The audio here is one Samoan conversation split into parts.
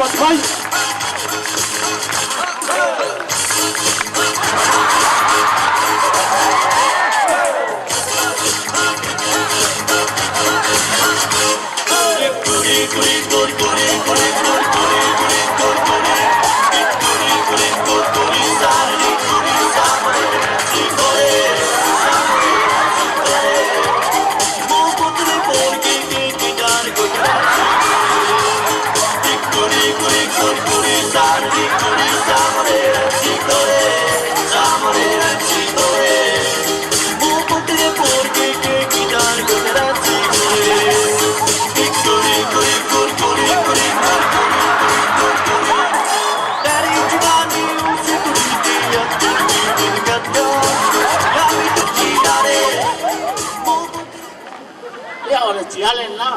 Atu mai. Ia o le tiale lena.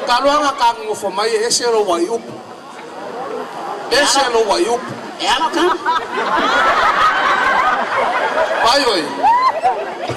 Taluaga ka gogofo mai e ese lou fuaiupu. Ese lou fuaiupu. E alo ka. Fai oe.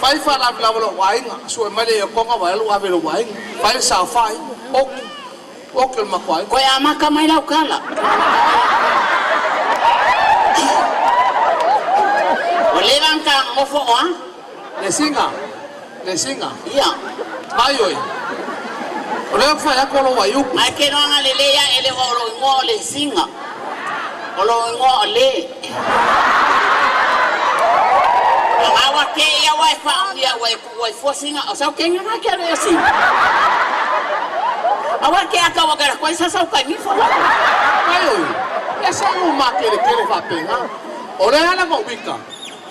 Fai faalavelave o lou aiga, sue mai le iokoga ua alu ave i lou aiga. Fai le saofai, oki, oki o le matou aiga. Koe amata mai lau tala. Ua leva ona ta nofo o a? Le siga, le siga. Ia. Mai oe. O lea ou te fai atu o lou fuaiupu. Ae ke noaga lelei a e le o lou igoa o le siga. O lou igoa o le. Aua ke ia ua e faaogia ua e ua e fua siga o sau kenga na ke alu e siga. Aua ke aka ua kala koe sa sau kai mifo. Mai oe. E se i uma kelekele faapena. O le ala na ou ika.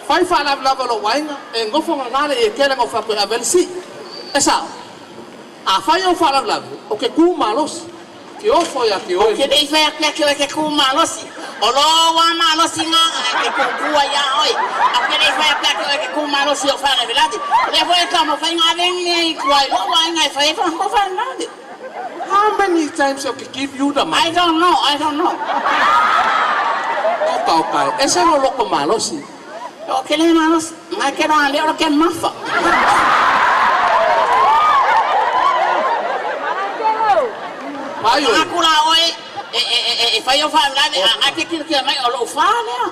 Fai faalavelave o lou aiga, e nofo gaga le iekele na ou fai atu e ave ai le sii. E sao. Afai ou faalavelave, o ke ku malosi, ke ofo ia te Ou oe. te le i fai atu ia te oe ke ku malosi. O lou a malosi na e ke kukua ia oe. Ou te le i fai atu ia te oe ke ku malosi o faalavelave. O lea foi e taumafai na ave mea i tua i lou aiga e fai ai faalavelave. How many times I can give you the I money? don't know, I don't know. Oka oka e, ese lou loko malosi. O ke le malosi, mai ke roa leo ke mafa. Mai oe. Aku la oe e e e e fai o faalavelave a a ke kilo kia mai o lou fa lea.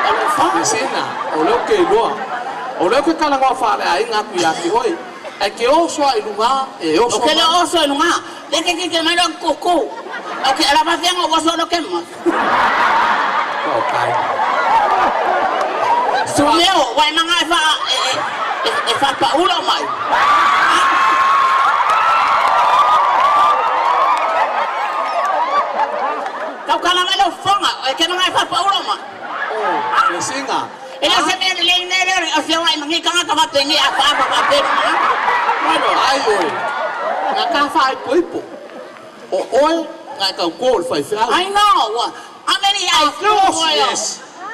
O lou fa. Lesina, o lea ou te iloa. O lea ou te talanoa faaleaiga atu ia te oe. Ae te oso lava i luga, e O oso ke le mai. oso i luga, le ke kike mai lo kuku. O ke ala faafeaga o oso lo ke mafa. Okay. Sumeo, wa e manga e fa e e e fapaula mai. Tau kala mai lau fofoga, e ke manga e fapaula mai. Oh, Lesina. E le o se mea lelei nei lea o le afioga i mangi tagata faapeni a faafa faapeni mai. Ai oe, na ka faaipoipo. O oe, na e tautua o le faifeau. I know. How many I Of course, yes.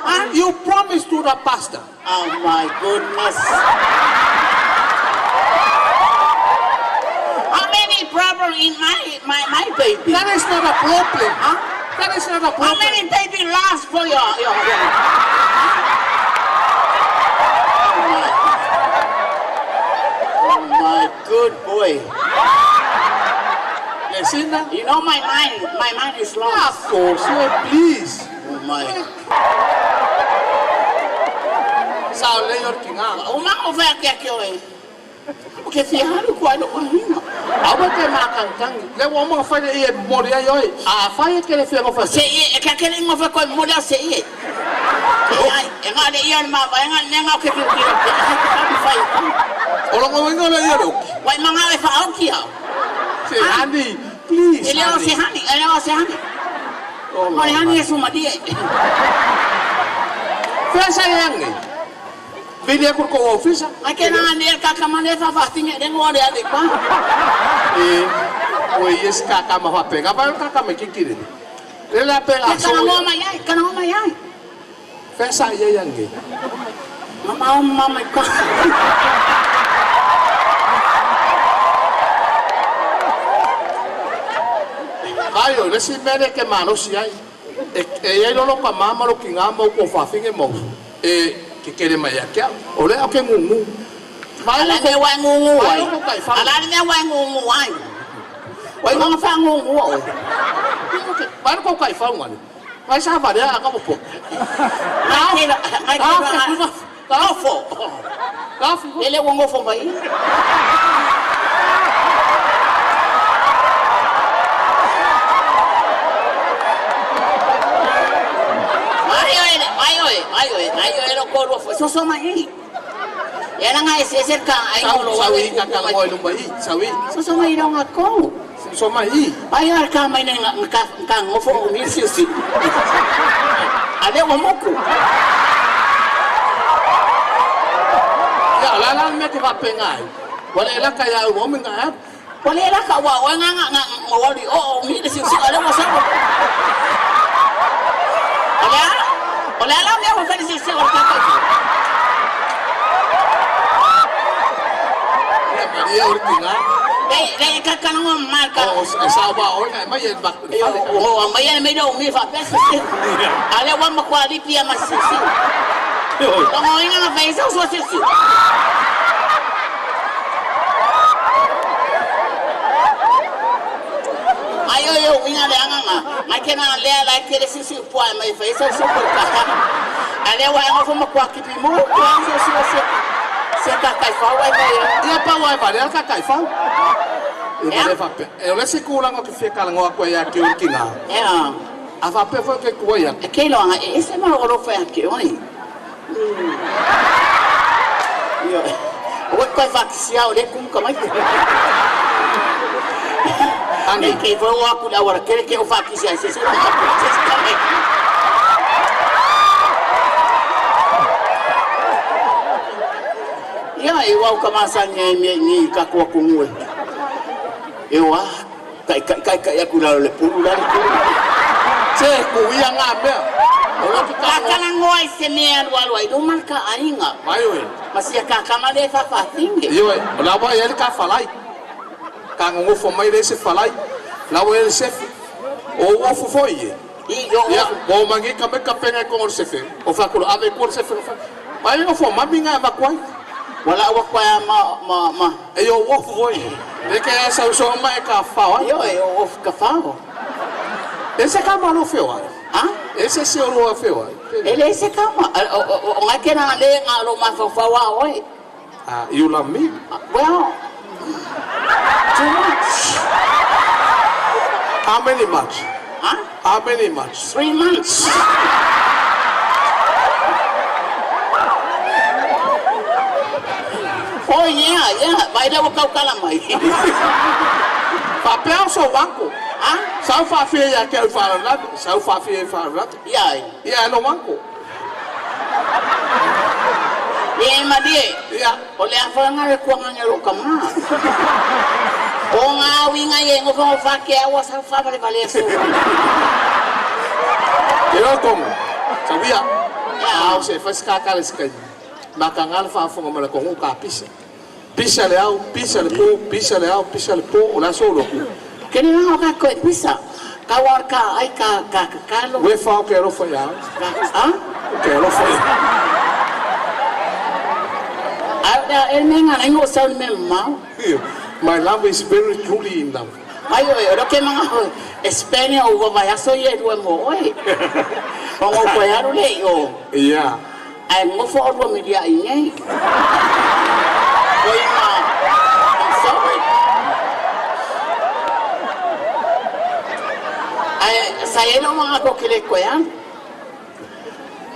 Huh? You promise to the pastor. Oh my goodness. How many problem in my baby? That is not a problem. Huh? That is not a How problem. many baby lost for your. Oh my good boy. Lesina. You know my mind is lost. Of course, yeah, please. Oh my. Sao lei o le tiga. O ma o fai ake ake oe. O ke fia halu kua lo ahinga. Aua te mātangitagi. Lea ua uma ona fai le ie e momoli ai oe. Afai e te le fia nofo Se ie, e ke kele ingo fai koe momoli au se ie. E ai, e ngā le ia o le mavaenga, le mea ngā o ke kilo kilo ke ahe ke whamu whai e whamu. O longa uiga o le ia o le oki. Wai manga e whaoki au. Se honey, please E leo honey. se honey, e leo se honey. Oh, O le honey e sumalie. Fea sa e ange? Vili aku i le tou ofisa. Mai ke nā ne kaka ma ne whawhawhinga e rengoa le ave pa. E, o e yes kaka ma whapenga, vai o kaka me kikiri. Le la pe Ke a so. kana ngoa mai ai, kana ngoa mai ai. Fea sa e ange? Mama o mama i ka. Vai o le si mea lea e te malosi ai. E e i ai loa lou tama ma lou tina ma ou tuafafine ma ou e tetele mai ia te au. O lea ou te gugu. A le a le mea ua e gugu ai? A le a le mea ua e gugu ai? Ua igoa na faagugua oe. Vai le kou taifau ale. Vai sa valea a ka mo po. Ngai te loa nofo. Lele ua nofo mai. Mai oe, mai oe, mai oe, mai oe lo ko lua soso mai i. Ia na ngai se se ka ai ngolo wa. Sawi ka ka ngoi lumba i, sawi. Soso mai ronga ko. Soso mai i. Ai ar ka mai nei nga ka ngofo o mi si si. Ale wa moku. Ia la la me ke va pengai. Wale la ka ya o mi nga. Wale la ka wa wa nga nga nga ngoli o o mi si si ale wa sa. Ole ole la me wa fa si si o ka ka. Ia Maria o tinga. Le le ka ka no marka. O sa wa o nga mai e ba. O mai e me do mi fa pe si si. Ale wa ma kwa li pia ma si si. Tongo inga na fa so si si. Ai o yo inga le anga nga. Mai ke na le la ke le si si pua mai fa so so ko ka. Ale wa ngo fo ma kwa ki pi mo kwa si si si. Se ka kai fa wa mai. Ia pa wa va le ka kai fa. E le fa pe. E o le se kula ngo ke fia kala ngo ko ya ke o kinga. Ea. A fa pe fo ke ku ia. E ke loanga e se ma o lo fa ke oi. Io. O koe fa ki sia o le kum ka mai. Ani. Ke fo o aku la wara ke ke o fa ki sia se se ka se ka mai. Ia e wau ka masa ni ni ni ka ko ku ngue. E wa kai kai kai kai aku la le pulu la le pulu. Se ku ia nga mea. O lo ke Ka kana ngoa i se mea alu alu ai luma ka ainga. Mai oe. Masia ka kama le fa fa tinge. Io e, o la wa e ka falai. Ka ngofo mai le se falai. La wa e se o o fo fo ie. I yo Ia, o mangi ka me ka penga ko o se fe. O fa ko ave ko se fe. Mai o fo mami nga va kwai. Wala wa kwa ma ma ma. E o o fo fo ie. Le ke sa so ma e ka fa wa. Io e o ka fa. E se ka ma lo fe wa. Ha? E se se o lo fe wa. E le se kama. O ngai ke na le nga lo ma fa fa wa oi. Ah, you love me? Well, too much. How many much? Huh? How many much? 3 months. Oh yeah, yeah. Vai le kau kala mai. Fa pe au so wanko. Ha? Sau fa fia ia ke au fa la, sau fa fia fa la. Yeah. Ia lo wanko. Ye ma die. Ia. O le afa nga le kuanga nga lo kama. O nga winga ye ngo fa fa ke awa sa fa vale vale so. Ke lo kongo. Sa wia. Au se fa ska ka le ska. Makangal fa fo ngomela kongo ka pisa. Pisa le au, pisa le po, pisa le au, pisa le po, o la solo. Ke ni nga ka ko pisa. Ka war ka ai ka ka ka lo. We fa o ke ro fa ya. Ha? Ke ro fa. Ai da e me nga ngo sa me ma. My love is very truly in love. Ai oi, ro ke mga Espanya o va vai so ye ru mo oi. O ngo ko ya ru le o. Yeah. Ai ngo fo ru mi dia i nei. Oi ma. I'm sorry. Ai sa ye no mga ko kile ko ya.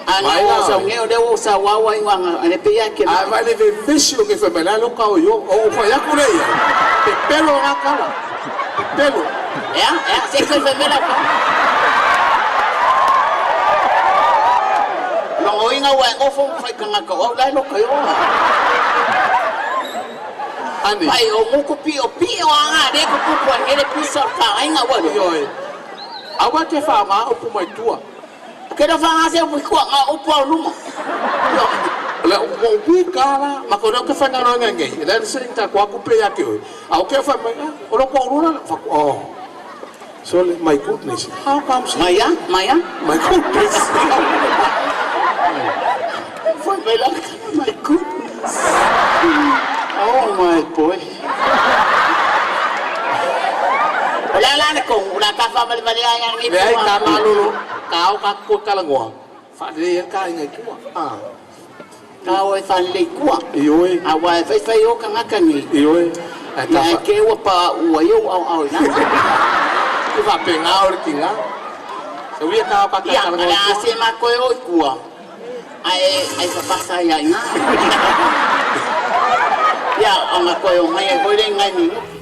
Ana Mai o la. sa nge o de o sa wa wa i ane pe ya ke. A vai le vesi o ke fa mela lo ka o yo o fa ya ku le ya. Pe pelo nga kala. Pe pelo. Ya, ya, se ko fe mela ko. Longo inga wa ngo fo fa ka nga ka o lai lo ka yo. Ani. Pai o muku pi o pi o anga de ko ku ko hele pi so ka inga wa Io e. Awa te fa ma o pu mai tua. Ke do fa nga se pu ko nga o pu luma. Le o wi kala ma ko no ke fa nga no ngai. Le se ta ko ku pe ya ke o. A o ke fa mai o lo ko ru na fa oh. So my goodness. How comes Maya, maya. my goodness? Foi mela my goodness. Oh my boy. O le a la le kogu, o le a ta faavalevale ai a lenei Leai po ta atoa. malolo, ta ao ka kua kalagoa. Faalelei ai le ta aiga i tua. Ah. Ta o e faalelei i tua. Ioe. Aua e faifai o tagata nei. Ioe. Ae ta Ia e fa. te ua pauu ai ou aoao i lalo. E faapena o le tiga. Sau ia ta ao ka Ia, o kalagoa le i a tua. se matou e o i tua, ae ai papasa ai iina. Ia, ona toe omai ai foi lea i nai minute.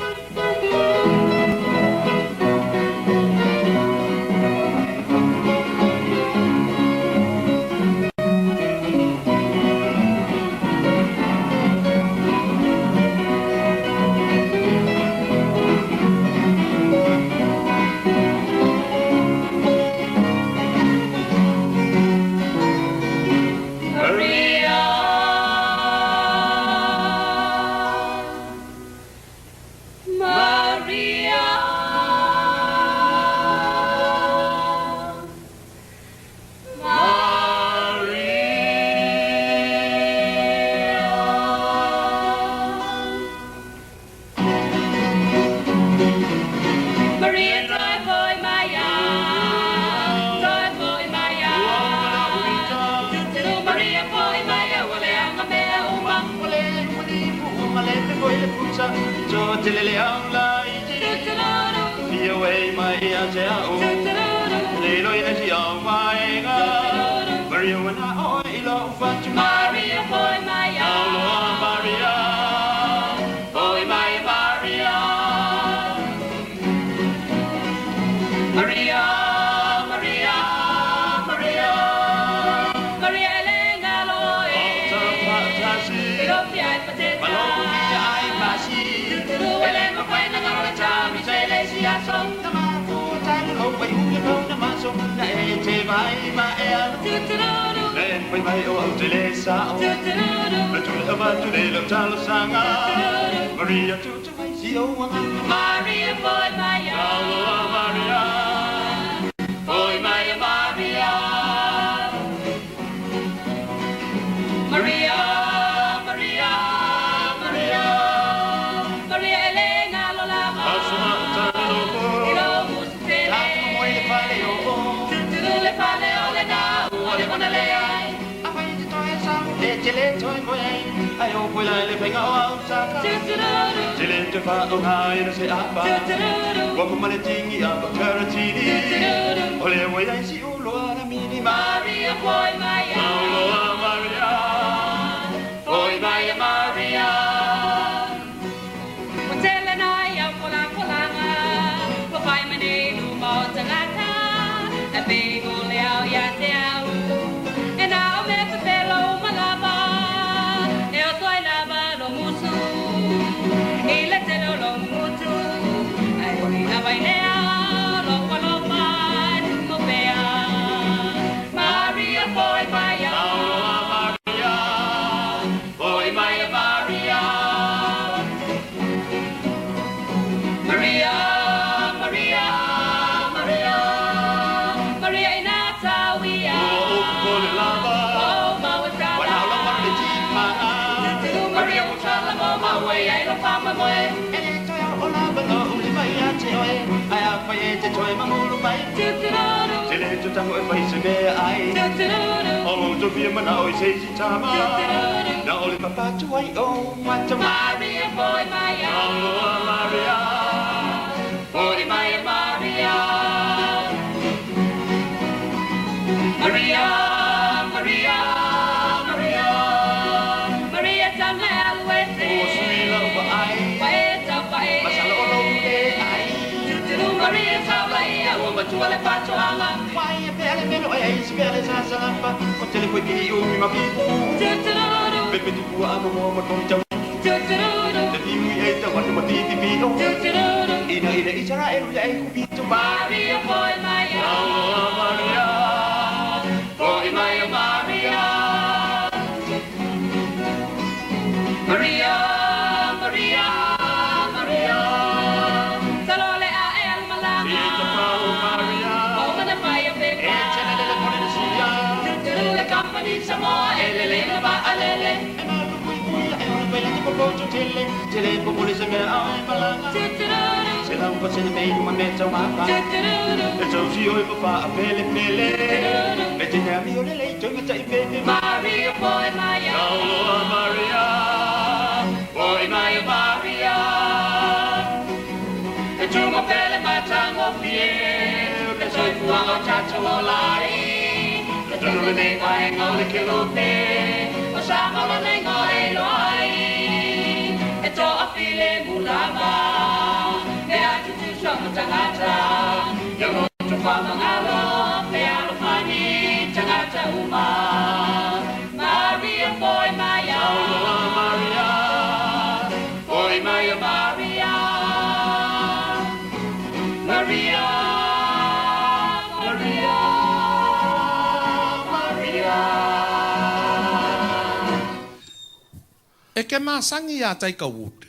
E ke masangi iā Taika Wood.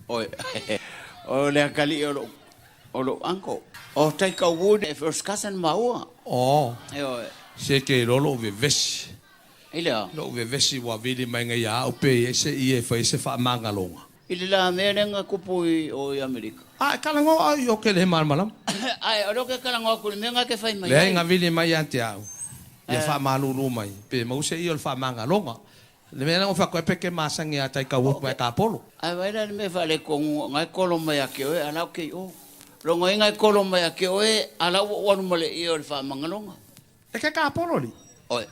Oi, o le akalii o lou, o lou uncle. O Taika Wood e first cousin maua. Oh. Ioe. Se ke iloa lou vevesi. I le a? Lou vevesi ua vili mai ngai ia au pe i ai se ie e fai ai se faamagaloga. I le la mea lea na kupu i o i Amerika. A e talanoa au i o ke le malamalama. Ae, o lea ou ke talanoa aku i le mea na ke fai mai ai. Leai na vili mai ia te au, ia faamalulu mai, pe maua se ie o le faamagaloga. Le mea lea na ou fai atu ai pe ke masani ia tai kau atu ai ka polo. Ae vaai la le mea faaletonu na e kolo mai ia te oe a la ou ke i o. Lona uiga e kolo mai ia te oe a la ua ou alu ma le ie o le faamagaloga. E ke ka polo li? Oe.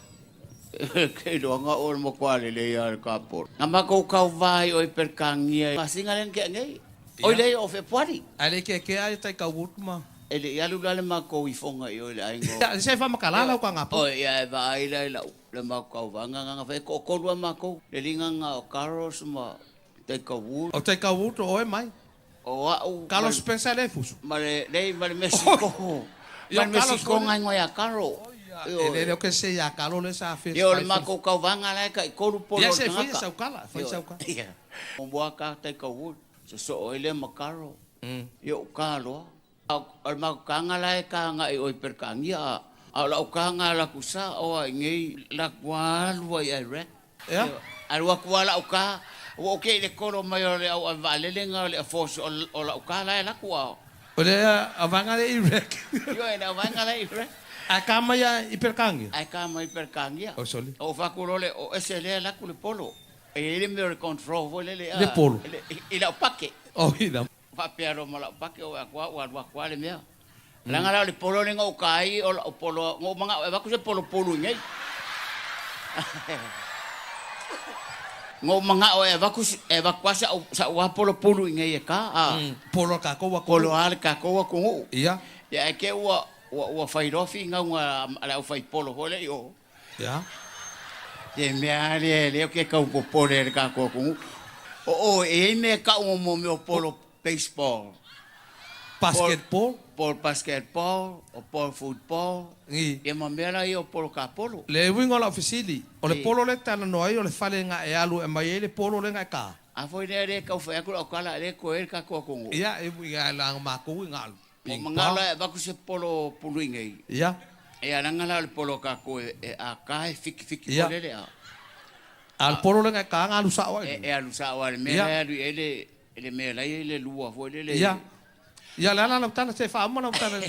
Ke iloa na oe o le matua lelei lava o le ka polo. Na matou tauva ai oe i Peretania i masina lea na tea nei. Oi lea i o Fepuari. Ae le i keakea ia tai kau atu ma. E le i alu la le matou ifoga i o i le aiga o. Ia, se faamatala lau ka gapo. Oi, ia e vaai la i lau. Le matou tauvaga na fai toatolu a matou, le liga na o Carlos ma Taika Wood. O Taika Wood o oe mai. O a'u. Carlos Spencer le fusu. Ma le, leai, ma le Mexico. Ma le Mexico na igoa ia Carlo. E le leo ke se ia Carlo le sa fe. Ia o le matou tauvaga la e tai tolu polo o le tagata. Ia se fai sau kala, fai sau kala. Ia. Muamua ka Taika Wood, sosoo ai lea ma Carlo. Ia o ka loa. A o le matou la e ka agai i o i Peretania, a o lau taga alu atu sao lava i inei, latou alu ai i Iraq. Ea? Alu atu lava lau ta, ua ou te i le kolo mai o le au ave vaalele na o le Air Force o lau ta la e alu atu a. O le vaega lea i Iraq. Ioe, le vaega lea i Iraq. Ae ka mai a i Peretania? Ae ka mai i Peretania. Oh, soli. Ou fai atu loa lea, o ese lea e alu atu le polo. E i ai le mea o le control foi lele Le polo. I lau pake. Oh, i lau. Faapea loa ma lau pake o atu a ua alu atu a le mea. Leaga la o le polo lea na ou ka ai o lau polo na ou manao e avatu se polo pulu i nei. Na ou manao e avatu e avatu a sa'u sa'u a polo pulu i nei e ka a. Polo a le tatou atunuu. Polo a le tatou atunuu. Ia. Ia ae te i ua ua ua fai loa finauga a le aufaipolo foi lea i o. Ia. Te mea lea lea ou te tau popole i le tatou atunuu. O oe, e i ai mea e tau mo mea o polo baseball. Basketball. Polo basketball, o polo football. Ni. Ia ma mea la ia o polo kapolo. Le uiga o lau fesili, o le polo lea e talanoa ai o le fale na e alu e aumai ai le polo lea na e ta? A foi lea lea e tau fai atu lau tala lea e toe ai le tatou atunuu. Ia, e uiga la matou i na alu. Ua manao la e avatu se polo pulu i nei. Ia. E alaga la o le polo a tatou e a ka e fikifiki foi lele a. A o le polo lea e ka na alu sao ai. E alu sao ai le mea la e alu i ai le mea la e i ai le lua foi lele. Ia. Ia le ala lau tala se faauma lau tala.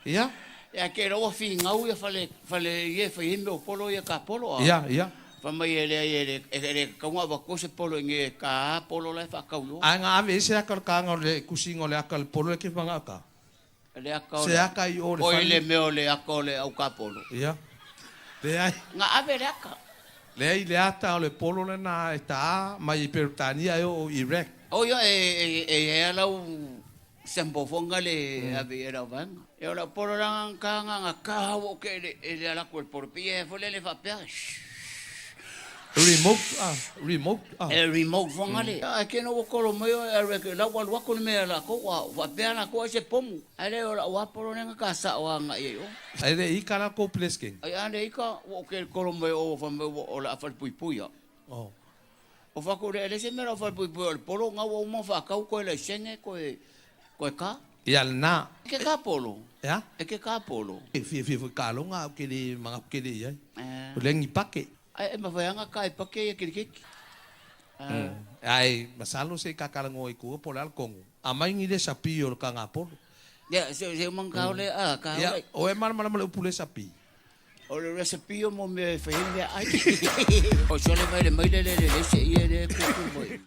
Ia. Ia ke ua finau ia fale fale ia e fai ai mea o polo ia ka polo a. Ia, ia. Fai mai e leai e le e le tatau ona avatua se polo i nei e ka polo la e faatau i o. Ae na ave i ai se aka o le kaga o le kusiga o le aka o le polo lea ke manao ka. Le aka o Se aka i o le Oi fale. le mea o le aka o le au ka polo. Ia. Leai. Na ave le aka. Leai le ata o le polo lena e ta mai i Peretania e oo i Iraq. O ia e e e i ai a lau Sample foi nga le ave i ai lau vaega. Ia o lau polo la nga nga nga ka ua oke e le e le ala atu e le polo pei e foi lele faapea Remote ah, remote ah. E remote foi nga le. Ae kena ua kolo mai oe alu e lau alu atu le mea a lakou a faapea lakou ai se pomu. Ae le o lau a polo lea nga ka sao agai ai oe. Ae le ika la kou plesking. Ai a le ika ua oke le kolo mai o fai mai ua o le a falepuipui a. Oh. O faku le ele se mea lau falepuipui o le polo nga ua uma faatau koe laisene koe koe ka. Ia lena. E ke ka polo. Ea? E ke ka polo. E fiafia foi kaloga au ke le manatu ke le iai. O le ni pake. Ae e mafai lava ona ka e pake ia kiriketi. Ae masalo se i kakalanoa i tua po o le a le tonu. Aumai ni lesapi o le tagapolo. Ia, se se uma ona le a, ka Ia, ole. o e malamalama i le upu lesapi. O le recipe o mo mea e fai ai meaai. O sole mai le maile le le le se ia le kuku mai.